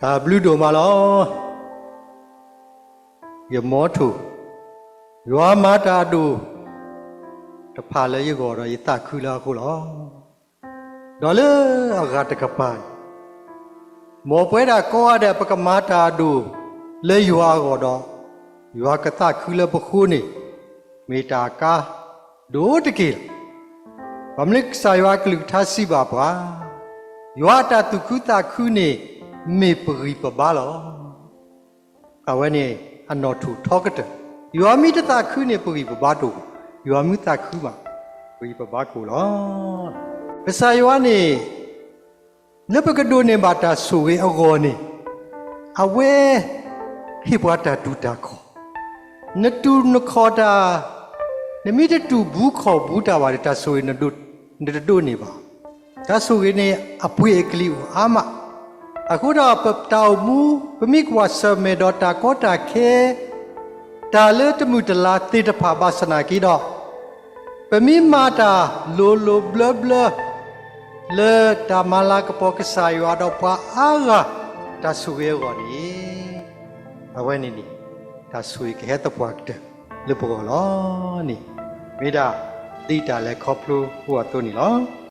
တၢ်ဘျုးဒိၣ်မးလီၤ. ယမီထိၣ်, ယွၤမၤတၢ်အဒိၣ်တဖၣ်လၢယဂီၢ်ဒီး ယသးခုလၢအဃိလီၤ. ဒီးလၢအဂၤတကပၤန့ၣ်, မ်ပဝဲဒၣ်ကိးဂၤဒဲး ပကမၤတၢ်အဒိၣ်လၢယွၤအဂီၢ်ဒီး, ယွၤကသးခုလၢပဃိန့ၣ် မ့ၢ်တၢ်အကါဒိၣ်တက့ၢ်လီၤ. ဘၣ်မနုၤကစၢ်ယွၤအကလုၢ်ကထါစံးဘၣ်ပှၤ, ယွၤအတၢ်သူၣ်ခုသးခုန့ၣ် မ့ၢ်ပဂံၢ်ပဘါလီၤ. အဝဲန့ၣ်အနီၣ်ထိၣ်ထီကတၢၢ်, ယွၤမ့ၢ်တသးခုန့ၣ် ပဂံၢ်ပဘါတအိၣ်ဘၣ်, ယွၤမ့ၢ်သးခုမး ပဂံၢ်ပဘါကအိၣ်လီၤ. ကစၢ်ယွၤန့ၣ် လၢပကဒိးန့ၢ်ဘၣ်တၢ်ဆိၣ်ဂ့ၤအဂီၢ်န့ၣ်, အဝဲဟ့ၣ်ပှၤတၢ်တူၢ်တၢ်ခီၣ်, နတူၢ်နခီၣ်တၢ်, နမ့ၢ်တတူၢ်ဘူးခီၣ်ဘူးတၢ်ဘၣ်ဒီး တၢ်ဆိၣ်ဂ့ၤနတဒိးန့ၢ်ဘၣ်. တၢ်ဆိၣ်ဂ့ၤန့ၣ် အပှ့ၤအကလံၤအိၣ်အါမး, အဃိဒီးပတၢ်အိၣ်မူ ပမ့ၢ်ကွၢ်ဆၢၣ်မဲာ်ဒီးတၢ်ကီတၢ်ခဲ တၢ်လၢတမုာ်တလၤသ့ၣ်တဖၣ်ဘၣ်ဆၣ်နာ်က့ဒီး, ပမ့ၢ်မၤတၢ်လိၤလိၤဘျၢဘျၢ လၢတၢ်မၤလၤကပီၤကစၢ်ယွၤဒီးပှၤအါဂၤတၢ်ဆိၣ်ဂ့ၤအဂီၢ်န့ၣ်, အဝဲန့ၣ်န့ၣ် တၢ်ဆိၣ်ဂ့ၤကဟဲသပှၢ်ကတၢၢ်လၢပဂီၢ်လီၤန့ၣ်, မ့ၢ်ဒၣ်ဒ်တၢ်လဲၤခီဖျိအိၣ်အသိးန့ၣ်လီၤ.